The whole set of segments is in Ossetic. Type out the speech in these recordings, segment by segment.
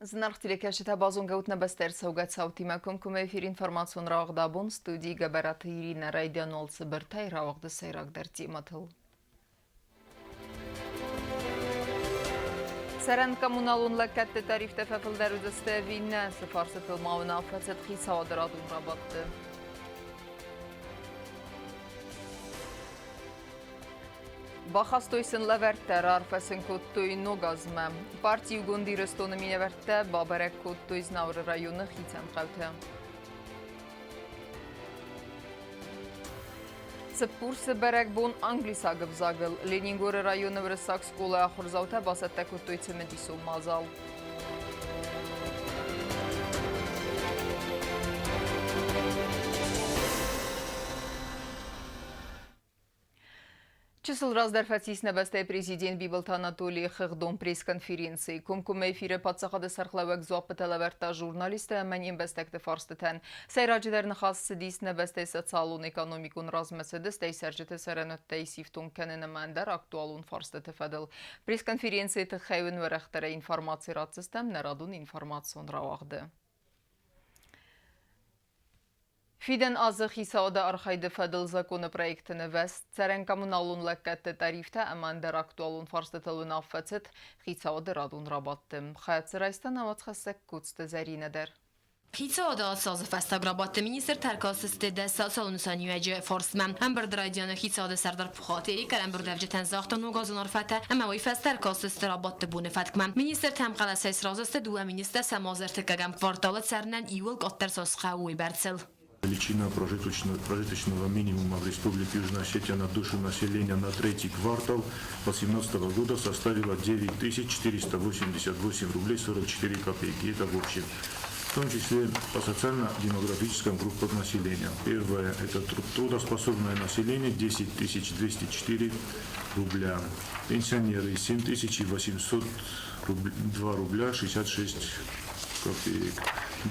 Зынаргъ телекӕсджытӕ, базонгӕ ут нӕ бӕстӕ ӕрцӕугӕ цаутимӕ комкоммӕ эфир информацион рауагъд абон студийы Гӕбӕраты Иринӕ райдиан уал цыбыртӕй рауагъды сӕйрагдӕр темӕтыл. Цӕрӕн коммуналон лӕггӕдты тарифтӕ фӕфылдӕр уыдзысты ӕви нӕ, цы фарстытыл ма уынаффӕ цыд хицауады радон рабадты. Бахастой сын лӕвӕрттӕ, раарфӕ сын кодтой Ног азмӕ. Парти Иугонд Ирыстоны минӕвӕрттӕ бабӕрӕг кодтой Знауыры районы хицӕн хъӕутӕ. Цыппурсы бӕрӕгбон англисаг ӕвзагыл Ленингоры районы уырыссаг скъолайы ахуырдзаутӕ бацӕттӕ кодтой цымыдисон мадзал. Чысыл раздӕр фӕцис нӕ бӕстӕйы президент Бибылты Анатолийы хыгъдон пресс-конференци. Комкоммӕ эфиры паддзахады сӕргълӕууӕг дзуаппытӕ лӕвӕрдта журналисттӕ ӕмӕ не мбӕстӕгты фарстытӕн. Сӕйраджыдӕр ныхас цыдис нӕ бӕстӕйы социалон-экономикон размӕцыды, стӕй цӕрджыты цӕрӕнуӕттӕй сифтонг кӕнын ӕмӕ ӕндӕр актуалон фарстыты фӕдыл. Пресс-конференцийы тыххӕй уын уӕрӕхдӕрӕй информаци ратдзыстӕм нӕ радон информацион рауагъды. Фидӕн азы хицауады архайды фӕдыл законопроекты нывӕзт, цӕрӕн-коммуналон лӕггӕдты тарифтӕ ӕмӕ ӕндӕр актуалон фарстытыл уынаффӕ цыд хицауады радон рабадты. Хайад дзы райста науӕдзхӕссӕг Коцты Зӕринӕ дӕр. Хицауады ацы азы фӕстаг рабадты министртӕ ӕркастысты дӕс социалон нысаниуӕджы фарстмӕ. Ӕмбырды райдианы хицауады сӕрдар Пухаты Эрик ӕрӕмбырдуӕвджытӕн загъта ногазон арфӕтӕ ӕмӕ уый фӕстӕ ӕркастысты рабадты боны фӕткмӕ. Министртӕ ӕмхъӕлӕсӕй сразы сты дыууӕ министры сӕ мадзы ӕртыккӕгӕм кварталы цӕрынӕн иууыл къаддӕр цас хъӕуы, уыйбӕрцыл. Величина прожиточного минимума в Республике Южная Осетия на душу населения на третий квартал 2018 года составила 9488 рублей 44 копейки. Это в общем. В том числе по социально-демографическим группам населения. Первое – это трудоспособное население 10 204 рубля. Пенсионеры 7 802 рубля 66 копеек.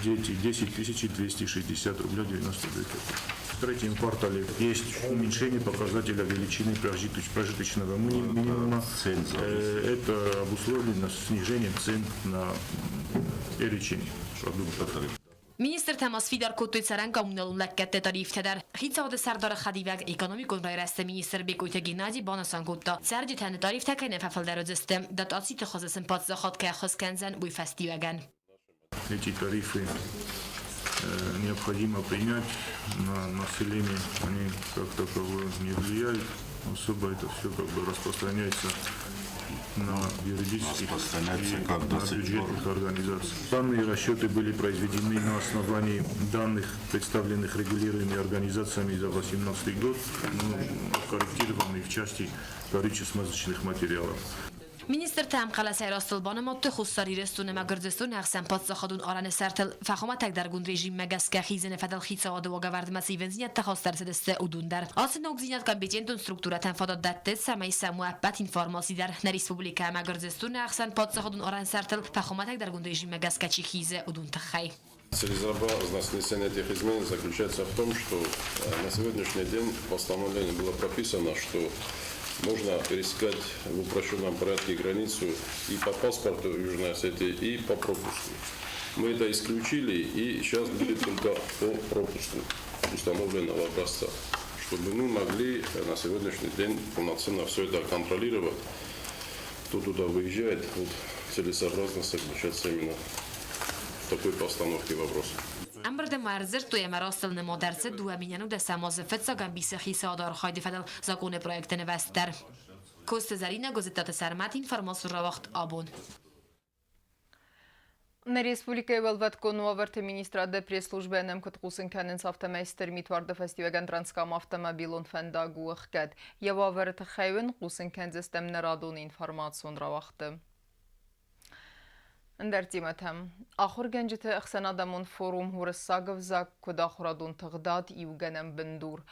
Дети 10 260 рубля 92 копейки. В третьем квартале есть уменьшение показателя величины прожиточного минимума. Это обусловлено снижением цен на перечень продуктов. Министртӕ ма сфидар кодтой цӕрӕн коммуналон лӕггӕдты тарифтӕ дӕр. Хицауады сӕрдары хӕдивӕг экономикон райрӕзты министр Бекъойты Геннадий банысан кодта, цӕрджытӕн тарифтӕ кӕй нӕ фӕфылдӕр уыдзысты, дотациты хуызы сын паддзахад кӕй ӕххуыс кӕндзӕн, уый фӕстиуӕгӕн. Эти тарифы необходимо принять на население, они как таковое не влияют, особо это все как бы распространяется на юридических и на бюджетных организаций. Данные расчеты были произведены на основании данных, представленных регулируемыми организациями за 2018 год, ну, корректированные в части горюче-смазочных материалов. Министртӕ ӕмхъӕлӕсӕй растыл банымадтой Хуссар Ирыстон ӕмӕ Гуырдзыстоны ӕхсӕн паддзахадон арӕны сӕртыл фӕхуымӕтӕгдӕргонд режиммӕ гӕсгӕ хизыны фӕдыл хицауады уагӕвӕрдмӕ цы ивындзинӕдтӕ хаст ӕрцыдысты, уыдон дӕр. Ацы ногдзинад компетентон структурӕтӕн фадат дӕтты, цӕмӕй сӕм уа ӕппӕт информаци дӕр нӕ республикӕ ӕмӕ Гуырдзыстоны ӕхсӕн паддзахадон арӕны сӕртыл фӕхуымӕтӕгдӕргонд режиммӕ гӕсгӕ чи хизы, уыдон тыххӕй. Целесообразность внесения этих изменений заключается в том, что на сегодняшний день в постановлении было прописано, что можно пересекать в упрощенном порядке границу и по паспорту Южной Осетии, и по пропуску. Мы это исключили, и сейчас будет только по пропуску установленного образца, чтобы мы могли на сегодняшний день полноценно все это контролировать. Кто туда выезжает, вот целесообразно заключаться именно в такой постановке вопроса. Ӕмбырды ма ӕрдзырдтой ӕмӕ растыл нымад ӕрцыд 2010 азы фыццаг ӕмбисы хицауады архайды фӕдыл законы проекты нывӕзт дӕр. Коцты Зӕринӕ, Гуызыттаты Сӕрмӕт, информацион рауагъд абон. Нӕ республикӕйы Уӕлвӕткон уавӕрты министрады пресс-службӕ нӕм куыд хъусын кӕнынц, афтӕмӕй стыр митуарды фӕстиуӕгӕн Транскам автомобилон фӕндаг у ӕхгӕд. Йӕ уавӕры тыххӕй уын хъусын кӕндзыстӕм нӕ радон информацион рауагъды. Ӕндӕр темӕтӕм. Ахуыргӕнджыты ӕхсӕнадӕмон форум Уырыссаг ӕвзаг куыд ахуырадон тыгъдад иугӕнӕн бындур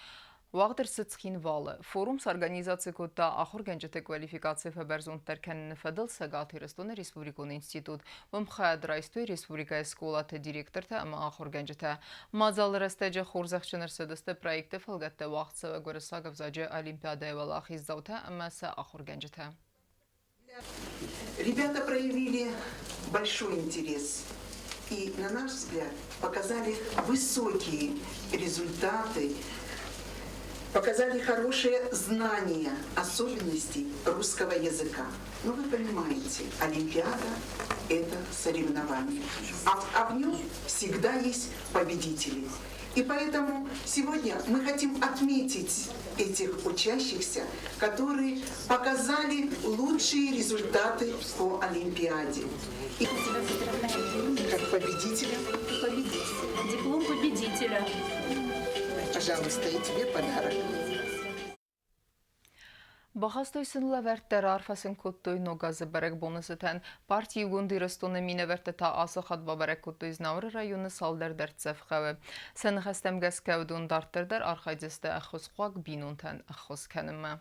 уагъд ӕрцыд Цхинвалы. Форум сорганизаци кодта ахуыргӕнджыты квалификаци фӕбӕрзонддӕр кӕныны фӕдыл Цӕгат Ирыстоны республикон институт. Уым хайад райстой республикӕйы скъолаты директортӕ ӕмӕ ахуыргӕнджытӕ. Мадзалы рӕстӕджы хорзӕхджын ӕрцыдысты проекты фӕлгӕтты уагъдцӕуӕг уырыссаг ӕвзаджы олимпиадӕйы уӕлахиздзаутӕ ӕмӕ сӕ ахуыргӕнджытӕ. Ребята проявили Большой интерес и, на наш взгляд, показали высокие результаты, показали хорошее знание особенностей русского языка. Но вы понимаете, Олимпиада – это соревнование, а в нем всегда есть победители. И поэтому сегодня мы хотим отметить этих учащихся, которые показали лучшие результаты по Олимпиаде. И как победителя. Победителя. Диплом победителя. Пожалуйста, и тебе подарок. Бахастой сын лӕвӕрттӕ, раарфӕ сын кодтой Ног азы бӕрӕгбоны цытӕн. Парти Иугонд Ирыстоны минӕвӕрттӕ та ацы хатт бабӕрӕг кодтой Знауыры районы цалдӕр дӕрддзӕф хъӕуы. Сӕ ныхӕстӕм гӕсгӕ уыдон дарддӕр дӕр архайдзысты ӕххуысхъуаг бинонтӕн ӕххуыс кӕнынмӕ.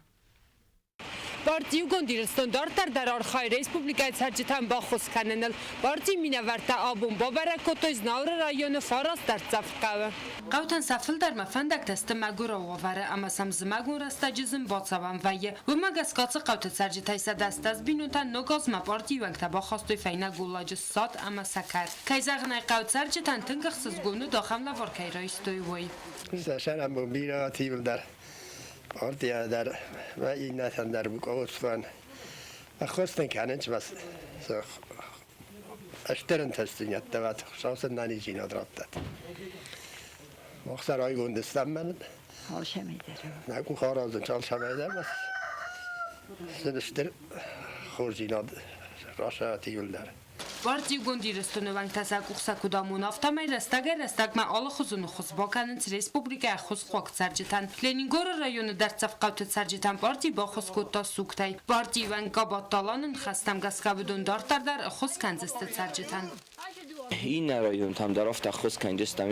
Парти Иугонд Ирыстон дарддӕр дӕр архайы республикӕйы цӕрджытӕн баххуыс кӕныныл. Партийы минӕвӕрттӕ абон бабӕрӕг кодтой Знауыры районы фараст дӕрддзӕф хъӕуы. Хъӕутӕн сӕ фылдӕрмӕ фӕндӕгтӕ сты мӕгуырау уавӕры ӕмӕ сӕм зымӕгон рӕстӕджы зын бацӕуӕн вӕййы. Уымӕ гӕсгӕ ацы хъӕуты цӕрджытӕй 180 бинонтӕн ног азмӕ партийы уӕнгтӕ бахастой фӕйнӕ голладжы ссад ӕмӕ сӕкӕр. Кӕй зӕгъын ӕй хъӕуы, цӕрджытӕн тынг ӕхсызгон уыд ахӕм лӕвар кӕй райстой, уый. Сӕ сӕрӕнбон бирӕ дӕр партия дӕр мӕ иннӕтӕн дӕр букъоцтуан ӕххуыс нын кӕнынц стыр ӕнтыстдзинӕдтӕ Хуыцау сын нӕниздзинад раттӕд. Мах сӕ райгонд стӕм мӕнӕн. Алцӕмӕй дӕр. Нӕ къух аразынц алцӕмӕй дӕр. Сын стыр хорздзинад расайат иуылдӕр. Парти Иугонд Ирыстоны уӕнгтӕ сӕ къух сӕ куыд амоны, афтӕмӕй рӕстӕгӕй-рӕстӕгмӕ алыхуызон ӕххуыс бакӕнынц республикӕйы ӕххуысхъуаг цӕрджытӕн. Ленингоры районы дӕрддзӕф хъӕуты цӕрджытӕн парти баххуыс кодта сугтӕй. Партийы уӕнг Габатты Аланы ныхӕстӕм гӕсгӕ уыдон дарддӕр дӕр ӕххуыс кӕндзысты цӕрджытӕн. Иннӕ районтӕм дӕр афтӕ ӕххуыс кӕндзыстӕм.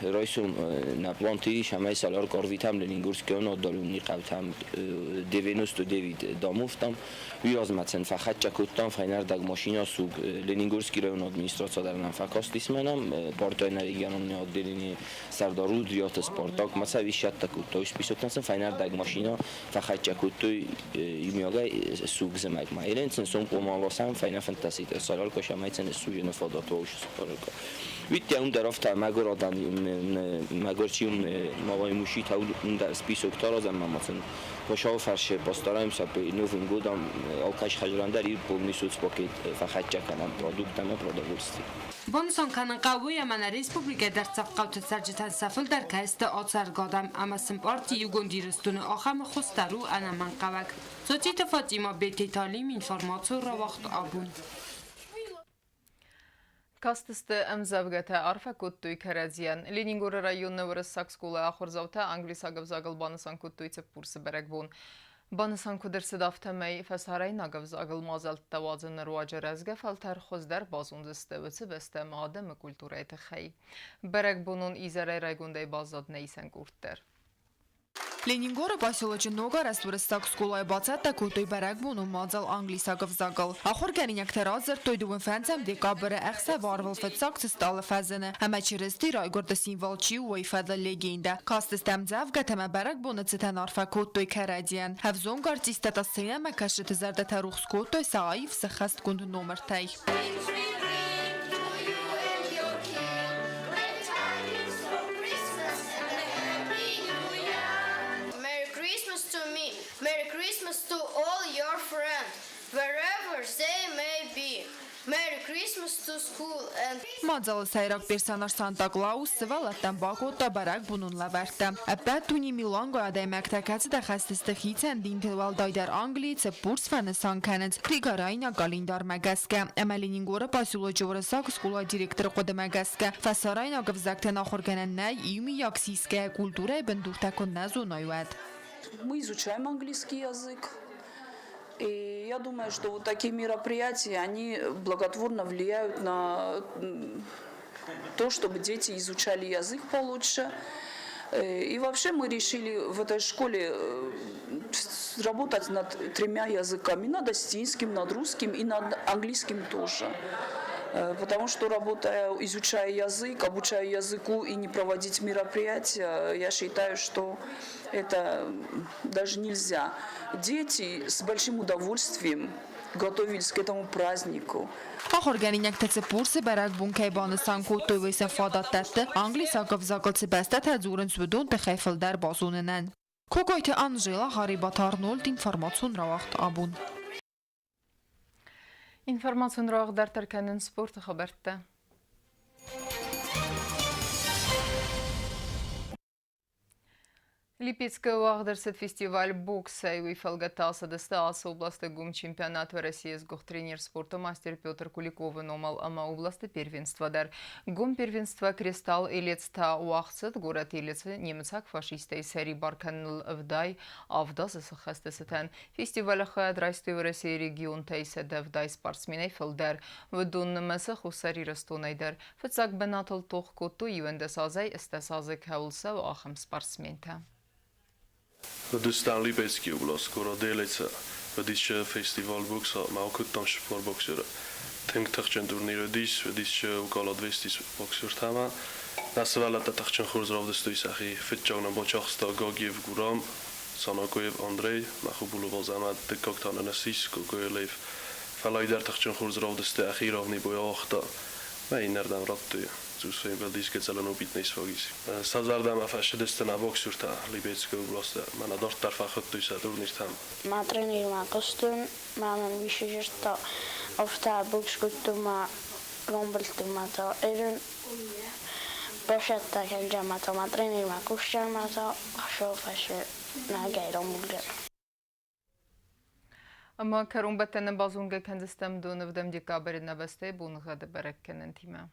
Райсом нӕ планты ис, ӕмӕ сӕлар арвитӕм Ленингорскы отдалённый хъӕутӕм 99 домовтӕм. Уый размӕ сын фӕхӕццӕ кодтам фӕйнӕрдӕг машинӕ суг. Ленингорский районы администраци дӕр нӕм фӕкастис мӕнӕн. Партийы региональный отделение сӕрдар Удриаты Спартак ма сӕ висӕттӕ кодтой. Списоктӕн сын фӕйнӕрдӕг машинӕ фӕхӕццӕ кодтой иумиагӕй суг зымӕгмӕ. Елен сын сом къомаласӕн фӕйнӕ 15 саралка сӕмӕй сын суджыны фадат уа саралка. Видите, ум дӕр афтӕ мӕгуыр адӕм, мӕгуыр чи малоимущий та ум дӕр список таразӕм ӕмӕ сын Хуыцауы фӕрцы постараемся Новым годом алкӕй хӕдзарӕн дӕр иу полный соцпакет фӕхӕццӕ кӕнӕм продукт ӕмӕ продовольствие. Банысан кӕнын хъӕуы, ӕмӕ нӕ республикӕйы дӕрддзӕф хъӕуты цӕрджытӕн сӕ фылдӕр кӕй сты ацӕргӕ адӕм ӕмӕ сын парти Иугонд Ирыстоны ахӕм ӕххуыс дӕр у ӕнӕмӕнгхъӕуӕг. Цоциты Фатима, Бететы Алим, информацион рауагъд абон. Кастысты ӕмдзӕвгӕтӕ, арфӕ кодтой кӕрӕдзийӕн. Ленингоры районы уырыссаг скъолайы ахуырдзаутӕ англисаг ӕвзагыл банысан кодтой Цыппурсы бӕрӕгбон. Банысан куыд ӕрцыд, афтӕмӕй фӕсарӕйнаг ӕвзагыл мадзӕлттӕ уадзыны руаджы рӕзгӕ фӕлтӕр хуыздӕр базондзысты уыцы бӕстӕмӕ адӕмы культурӕйы тыххӕй. Бӕрӕгбонон изӕрӕй райгондӕй баззад нӕ исӕн къорд дӕр. Ленингоры поселочы ногарӕзт уырыссаг скъолайы бацӕттӕ кодтой бӕрӕгбонон мадзал англисаг ӕвзагыл. Ахуыргӕнинӕгтӕ радзырдтой 25 декабры ӕхсӕв арвыл фыццаг цы стъалы фӕзыны ӕмӕ Чырысти райгуырды символ чи у, уый фӕдыл легендӕ. Кастысты ӕмдзӕвгӕтӕ ӕмӕ бӕрӕгбоны цытӕн арфӕ кодтой кӕрӕдзийӕн. Ӕвзонг артисттӕ та сценӕмӕ кӕсджыты зӕрдӕтӕ рухс кодтой сӕ аив сӕххӕстгонд номыртӕй. Merry Christmas to me, Merry Christmas to all your friends, wherever they may be. Merry Christmas to school and Мадзалы сӕйраг персонаж Санта Клаус сывӕллӕттӕн бакодта бӕрӕгбонон лӕвӕрттӕ. Ӕппӕт дуне милуангай адӕймӕгтӕ, кӕцытӕ хӕцдзысты хицӕн динтыл, уӕлдайдӕр Английы, Цыппурс фӕнысан кӕнынц григорайнаг къӕлиндармӕ гӕсгӕ. Ӕмӕ Ленингоры поселочы уырыссаг скъолайы директоры хъуыдымӕ гӕсгӕ, фӕсарӕйнаг ӕвзӕгтӕн ахуыргӕнӕн нӕй, иумийаг сисгӕйӕ культурӕйы бындуртӕ куы нӕ зоной, уӕд. Мы изучаем английский язык. И я думаю, что вот такие мероприятия, они благотворно влияют на то, чтобы дети изучали язык получше. И вообще мы решили в этой школе работать над тремя языками, над осетинским, над русским и над английским тоже. Потому что работая, изучая язык, обучая языку и не проводить мероприятия, я считаю, что это даже нельзя. Дети с большим удовольствием готовились к этому празднику. Ахуыргӕнинӕгтӕ Цыппурсы бӕрӕгбон кӕй банысан кодтой, уый сын фадат дӕтты, англисаг ӕвзагыл цы бӕстӕтӕ дзурынц, уыдон тыххӕй фылдӕр базонынӕн. Кокойты Анжела, Харибаты Арнольд, информацион рауагъд абон. Информацион рауагъд дарддӕр кӕнынц спорты хабӕрттӕ. Липецкы уагъд ӕрцыд фестиваль боксӕй. Уый фӕлгӕтты ацыдысты ацы областы гом чемпионат Уӕрӕсейы сгуыхт тренер спорты мастер Петр Куликовы номыл ӕмӕ областы первенство дӕр. Гом первенство Кристалл Елец та уагъд цыд горӕт Елецы немыцаг фашисттӕй сӕрибар кӕныныл 77 азы сыххӕсты цытӕн. Фестивалы хайад райстой Уӕрӕсейы регионтӕй 170 спортсменӕй фылдӕр. Уыдон нымӕцы Хуссар Ирыстонӕй дӕр. Фыццаг бынатыл тох кодтой 11 азӕй 8 азы кӕуыл цӕуы, ахӕм спортсментӕ. Дыстан Липецкий област, город Елеца, уыдис фестиваль бокса, ӕмӕ акодтам цыппар боксеры. Тынг тыхджын турнир уыдис, уыдис около 200 боксертӕ ӕмӕ нӕ сывӕллӕттӕ тыхджын хорз равдыстой сӕхи. Фыццаг нӕ бацахста Гагиев Гурам, Санакоев Андрей, Махубулов Азӕмӕт, дыккаг та нын ссис Кокойы Лев. Фӕлӕ дӕр тыхджын хорз равдысты ӕхи равни бой ауагъта. Мӕ иннӕрдӕм радтой. Цъус фембӕлдис гӕдзӕлӕн опитнӕй сфагис. Сӕ зӕрдӕмӕ фӕцыдысты нӕ боксертӕ Липецкы областы. Мӕнӕ дарддӕр фӕхуыдтой сӕ турниртӕм. Мӕ тренермӕ хъуыстон, мӕ мын уый зыдта, афтӕ бокс кодтон мӕ рамбылдтон та ерын басӕттӕ кӕнгӕ та мӕ тренермӕ хъусгӕ та хсӕв фӕсы нагӕй рамбулгӕ. Ӕмӕ кӕронбӕттӕны базонгӕ кӕндзыстӕм донывдӕм декабры нӕ бӕстӕйы боныгъӕды бӕрӕггӕнӕнтимӕ.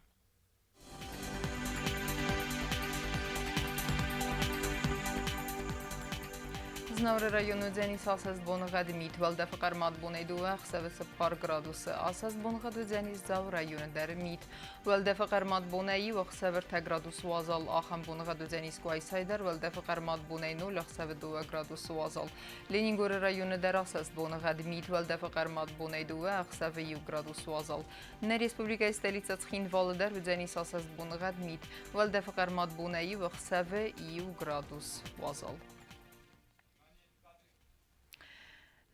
Знауыры районы уыдзӕнис асӕст боныгъӕд мит, уӕлдӕфы хъӕрмад бонӕй дыууӕ ӕхсӕвы 4 градусы. Асӕст боныгъӕд уыдзӕнис Дзауы районы дӕр мит. Уӕлдӕфы хъӕрмад бонӕй иу ӕхсӕвы 3 градусы уазал. Ахӕм боныгъӕд уыдзӕнис Къуайсайы дӕр, уӕлдӕфы хъӕрмад бонӕй 0 ӕхсӕвы 2 градусы уазал. Ленингоры районы дӕр асӕст боныгъӕд мит, уӕлдӕфы хъӕрмад бонӕй дыууӕ ӕхсӕвы 1 градус уазал. Нӕ республикӕйы столицӕ Цхинвалы дӕр уыдзӕнис асӕст боныгъӕд мит. Уӕлдӕфы хъӕрмад бонӕй иу ӕхсӕвы 1 градус уазал.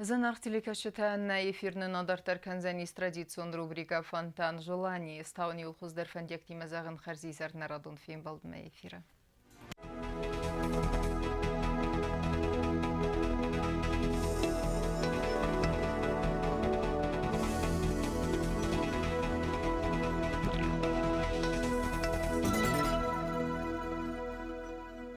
Зынаргъ телекӕсджытӕ, нӕ эфир нын адарддӕр кӕндзӕнис традицион рубрикӕ «Фонтан желаний». Стауын иуыл хуыздӕр фӕндиӕгтимӕ зӕгъын хӕрзизӕр нӕ радон фембӕлдмӕ эфиры.